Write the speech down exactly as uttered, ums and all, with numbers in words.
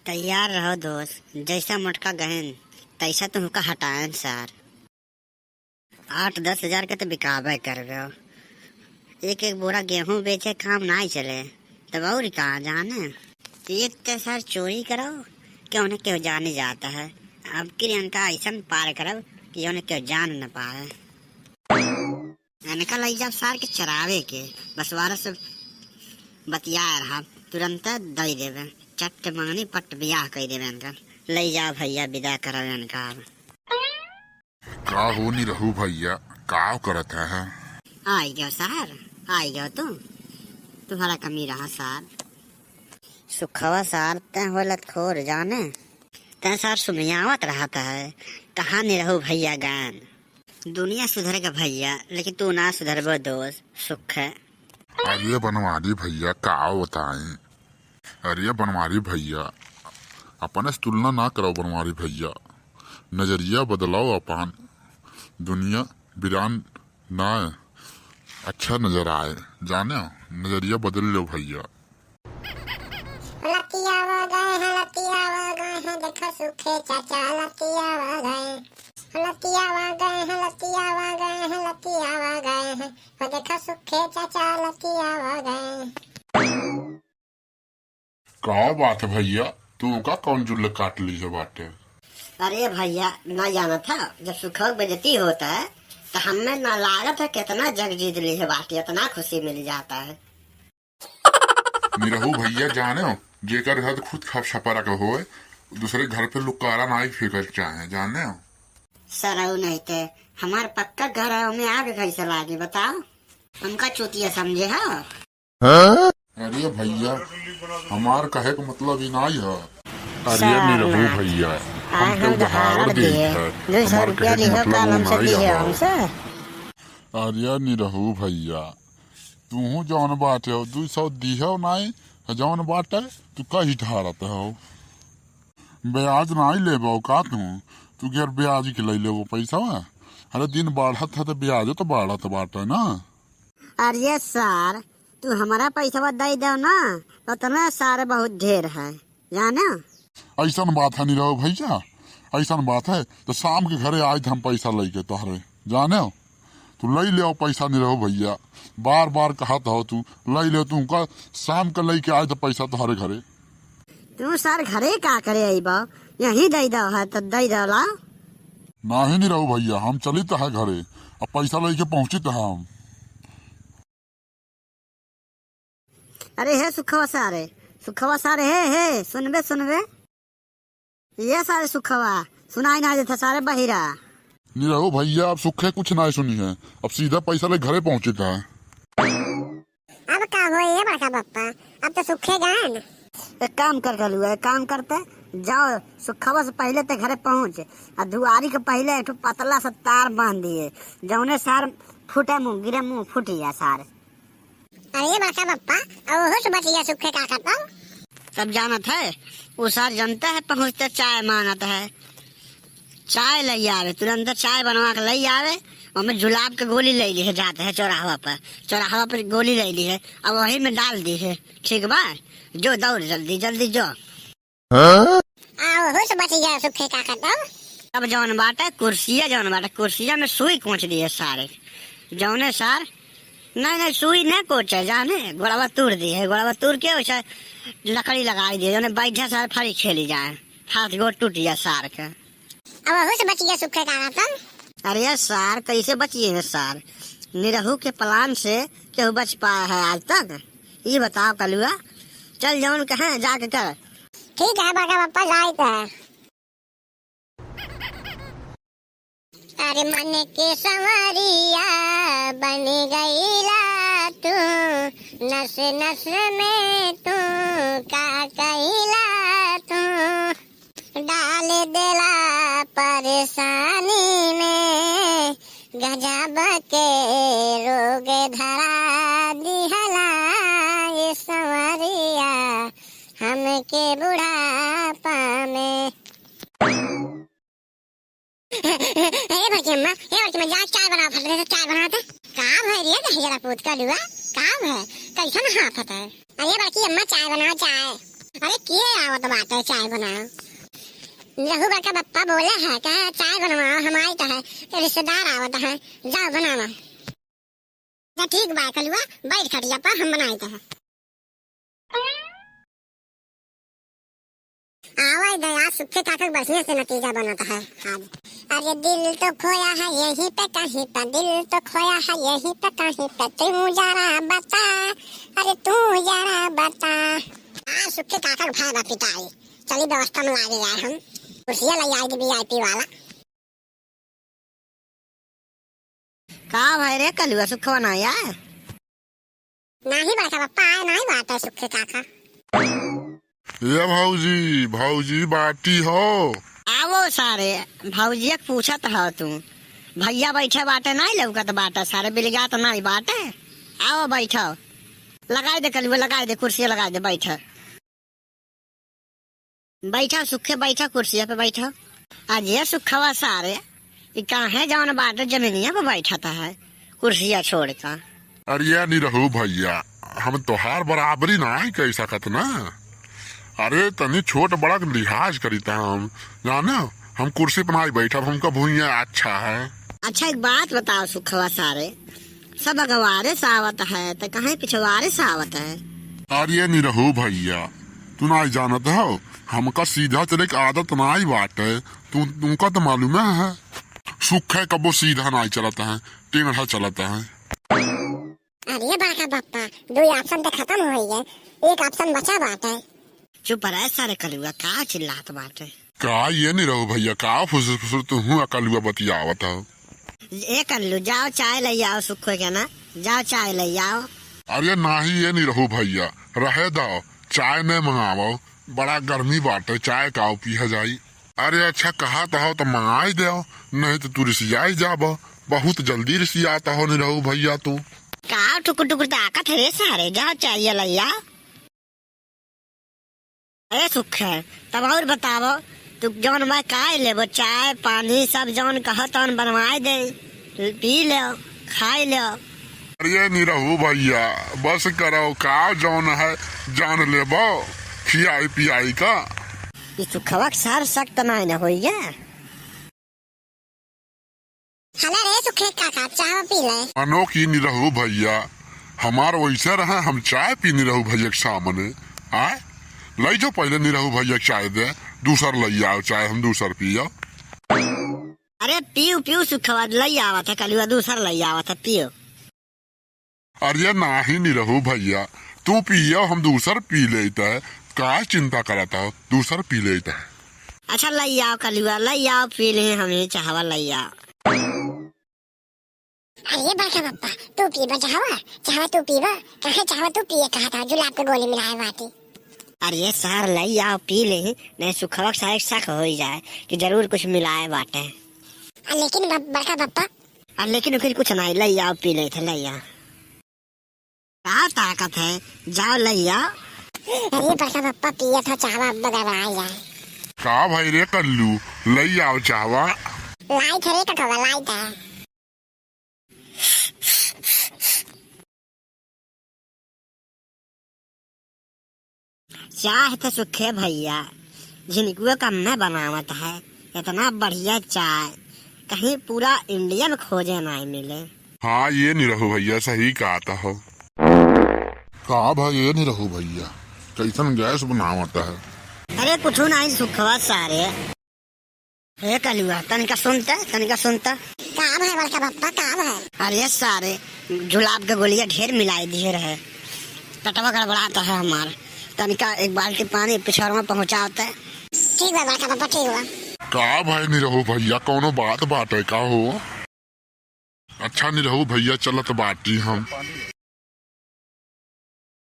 तैयार रहो दोस्त, जैसा मोटका गहन, तैसा तुहका हटाएन सार। आठ दस हजार के तो बिकाबे करबे। एक एक बोरा गेहूं बेचे काम नाई चले, तब और का जाने। एक तो सार चोरी करो कि उन्हें केहू जाने जाता है, अब की इनका ऐसन पार करब कि उन्हें केहू जान न पाए। इनका लई जाब सार के चरावे के, बसवारा से बतिया रहा, तुरंत दई देबे, चट मंगनी पट बियाह कई देबे इनका। लई जाओ भैया, विदा करो इनका अब। का हो निरहू भैया, का करत है? आई गयो सार, आई गयो तू, तुम्हारा कमी रहा सार। सुखवा सार, तैं हो लतखोर जाने, तैं सार सुमियावत रहत है, कहाँ निरहू भैया गैन? दुनिया सुधर गा भैया, लेकिन तू ना सुधरबो दोस्त, सुख है। अरे बनवारी भैया, का बताई? अरे बनवारी भैया, अपने से तुलना ना करो बनवारी भैया, नजरिया बदलाओ अपन, दुनिया बिरान ना अच्छा नजर आए, जाने, नजरिया बदल लो भैया। लतियावा गए हैं, लतियावा गए हैं, देखो सुखे चाचा लतियावा गए। लतियावा गए हैं, लतियावा गए हैं, लतियावा गए हैं, वो देखो सुखे चाचा लतियावा गए। का बात है भैया, तू का कौन जुल्ल काट ली है बाटे? अरे भैया, ना जाना था, जब सुखवा बेइज्जती होता है, तो हमें ना लागत है कितना जग जीत ली है बाटे, इतना खुशी मिल जाता है। निरहू भैया जाने हो, जेकर घर खुद खप छपरा के होए, दूसरे घर पे लुकारा नाई फेंकल चाहे, जाने हो? सरऊ नहीं ते, हमार पक्का घर है, हमें आग कैसे लागी बताओ? हमका चूतिया समझे हो? अरे भैया, हमार कहे के मतलब ई नाई है। अरे निरहू भैया, हम तो उधार दे है, हमार कहे के मतलब ई नाई है। अरे निरहू भैया, तूहू जौन बाटे हो, दुई सौ दिहो नाई, जौन बाटे, तू कही ढारत हो। ब्याज नाई लेबो का तू? तू गैर ब्याज के लई लेबो पैसवा? अरे दिन बढ़त है तो ब्याजो तो बढ़त बाटे ना। अरे सार, तू हमारा पैसवा दे दो ना, उतना सार बहुत ढेर है, जाने। ऐसन बात है निरहू भैया, ऐसन बात है तो शाम के घरे आए हम पैसा लेके तोहरे, जाने। तू लई ले आओ पैसा निरहू भैया, बार बार कहत हो तू, लई ले तू का, शाम के लेके आए तो पैसा तोहरे घरे। तू सार घरे का करे अइबा, यहीं दे दो है तो दे दो ला। नाही निरहू भैया, हम चलित है घरे, अब पैसा लेके पहुँचित है हम। अरे हे सुखवा सारे, सुखवा सारे, हे, हे, सुनबे, सुनबे। ये सारे सुखवा, सुनाई ना देता सारे बहिरा। निरहू भैया, अब सुखे कुछ ना सुनी है, अब सीधा पैसा ले घरे पहुँचित है। अब का होए ये बड़का पप्पा, अब तो सुखे गए न। एक काम कर कलुआ, एक काम करते, जाओ सुखवा से पहले ते घरे पहुँच, आ दुआरी के पहले एक ठो पतला सा तार बांध दिए, जौने सार फूटे मुँह, गिरे मुँह, फूट गया सार। अरे बड़का पप्पा, अब ओहू से बच गया सुखे का करता? तब जानत है, उ सार जनता है, पहुँचते चाय मांगत है, चाय लई आवे, तुरंत चाय बनवा के लई आवे, ओमे जुलाब के गोली लई ली है, जात है चौराहवा पर, चौराहवा पर गोली लई ली है, अब वही में डाल दी है, ठीक बा, जो दौड़ जल्दी, जल्दी जो। हाँ? आ, ओहू से बच गया सुखे का करता। अब जौन बाटे, कुर्सिया जौन बाटे, कुर्सिया में सुई कोच दिए सारे। जौने सार, नहीं, नहीं, सुई नहीं कोचे, जाने, गोड़वा तोड़ दिए, गोड़वा तोड़ के वैसे लकड़ी लगाई दिए, जौने बैठे सार फरी खेली जाए, हाथ गोड़ टूट गया सार के। अब ओहू से बच गया सुखे का करता। अरे सार, कैसे बचिए हैं सार? निरहू के प्लान से केहू बच पाया है आज तक? ई बताओ कलुआ, चल जौन कहे जाके कर। ठीक है बड़का पप्पा, जाइत है। अरे मन के संवरिया बन गईला तू, नस नस में तू का कईला तू। डाल देला परेशानी में, गजब के रोग धरा दिहला ये संवरिया हमके बुढ़ापा में। हे बड़की अम्मा, हे बड़की अम्मा, जा चाय बनाओ, फट से चाय बनाओ तो। का भय रे दहिजरा पूत कलुआ, का भय? कैसन हाफत है? अरे बड़की अम्मा, चाय बनाओ, चाय। अरे, के आवत बाटे चाय बनाओ? निरहू बड़का बप्पा बोले है, कहे, "चाय बनवाओ, हम आइत है, रिश्तेदार आवत है, जाओ बनावा।" तो ठीक बा कलुआ, बैठ खटिया पर, हम बनाइत है। आवा दया, सुखे काका के बढ़िया से नतीजा बनत है आज। अरे दिल तो खोया है यहीं पे कहीं पे, दिल तो खोया है यहीं पे कहीं पे, तू जरा बता, अरे तू जरा बता। आ सुखे काका के भाई बा पिटाई, चली व्यवस्था में लागे यार हम। कुर्सिया ले आई वीआईपी वाला। का भाई रे कलुआ सुखवा ना आए? नाही बड़का पप्पा, आए नाही बाटे सुखे काका। ए भौजी, भौजी बाटी हो। आवो सारे, भौजिया के पूछत ह तू। भैया बैठे बाटे, नाही लौकत बाटे, सारे बिलगात नाही बाटे। आवो बैठो। लगाई दे कलुआ, लगाई दे, कुर्सी लगाई दे, बैठो। बैठा सुखे, बैठा, कुर्सिया पे बैठा। आज ये सुखवा सारे, ई काहे जौन बाटे जमीनिया पे बैठत है, कुर्सिया छोड़ का। अरे ये निरहू भैया, हम तोहार बराबरी नाही कइ सकत ना। अरे तनी छोट बड़ा के लिहाज करीत हम, जाने, हम कुर्सी पे नाही बैठब, हमका भुइयां अच्छा है। अच्छा एक बात बताओ सुखवा सारे, सब अगवारे से आवत है, त काहे पिछवारे से आवत है? अरे निरहू भैया, तू नाही जानत हो, हमका सीधा चले के आदत नाही बाटे। तू, तुमका तो मालूम है, सुखे कबो सीधा नाही चलत है, टेढ़ा चलत है। अरे बड़का बप्पा, दो option तो खत्म हो गए, एक option बचा बाटे। चुप रहे सारे कलुआ, का चिल्लात बाटे? का ये निरहू भैया, का फुसुर फुसुर तू हूँ कलुआ बतियावत हो? ए कल्लू, जाओ चाय लइ आओ सुखो के ना, जाओ चाय लइ आओ। अरे नाही ये निरहू भैया, रहे दो, चाय न मंगावो, बड़ा गर्मी बाटे, चाय का पिया जाई। अरे अच्छा कहत हो त मंगाई देव, नहीं त तू रिसियाई जाबो, बहुत जल्दी रिसियात हो निरहू भैया तू। का टुकुर टुकुर ताकत है रे सारे, जाओ चाय लइ आओ। ए सुखे, तब और बतावो, तू जौन बा का लेबो, चाय, पानी, सब जौन कहो तौन बनवाए दे, पी ले, खाए ले। अरे निरहू भैया, बस करो, का जौन है जान लेबो, खियाई पियाई का। ई सुखवा के सार सख्त नाय न होइए। हला रे सुखे काका, चाह पी ले। मानो कि निरहू भैया, हमार वैसे रहे, हम चाय पी निरहू भैया के सामने। आय, लइ जाओ पहले निरहू भैया के चाय दे, दूसर लइ आओ चाय, हम दूसर पियो। अरे पीऊ, पीऊ सुखवा, लइ आवत है कलुआ, दूसर लइ आवत है, पीऊ। अरे नाही निरहू भैया, तू पियो, हम दूसर पी लेइत है। का चिंता करत हो, दूसर पी लेइत है। अच्छा लइ आओ कलुआ, लइ आओ, पी ले हम ही चाहवा, लइ आओ। अरे बड़का पप्पा, तू पीबा चाहवा, चाहवा तू पीबा, काहे चाहवा तू पिए कहा था, जुलाब के गोली मिलाए बाटी। अरे सार लइ आओ, पी ले, नहीं सुखवा के सारे शक होइ जाए कि जरूर कुछ मिलाए बाटे। आ, लेकिन ब-, बड़का पप्पा, अरे लेकिन उकिन कुछ नाही, लइ आओ, पी लेइत है, लइ आओ। का ताकत है, जाओ लइ आओ। अरे बड़का पप्पा पियत ह चाहवा, अब गड़बड़ा जाए। का भाई रे कल्लू, लइ आओ चाहवा। लाइत है रे ककवा, लाइत है। चाह त सुखे भैया, झिनकुओ कम्मे बनावत है। इतना बढ़िया चाय कहीं पूरा इंडिया में खोजे नाहीं मिले। हाँ, ये निरहू भैया, सही कहत हो। का भाई, ये निरहू भैया, कैसन गैस बनावत है? अरे कुछ नाहीं सुखवा सारे। हे कलुआ, तनिका सुनते, तनिका सुनते। का भाई बड़का पप्पा, का भाई? अरे सारे, जुलाब के गोलियां ढेर मिलाए दिए रहे, पेटवा गड़बड़ात है हमार। तनिका एक बाल्टी पानी पिछड़वा पहुँचावते। ठीक बा बड़का पप्पा, ठीक बा। का भाई निरहू भैया, कौनो बात बाटे का हो? अच्छा निरहू भैया, चलत बाटी हम।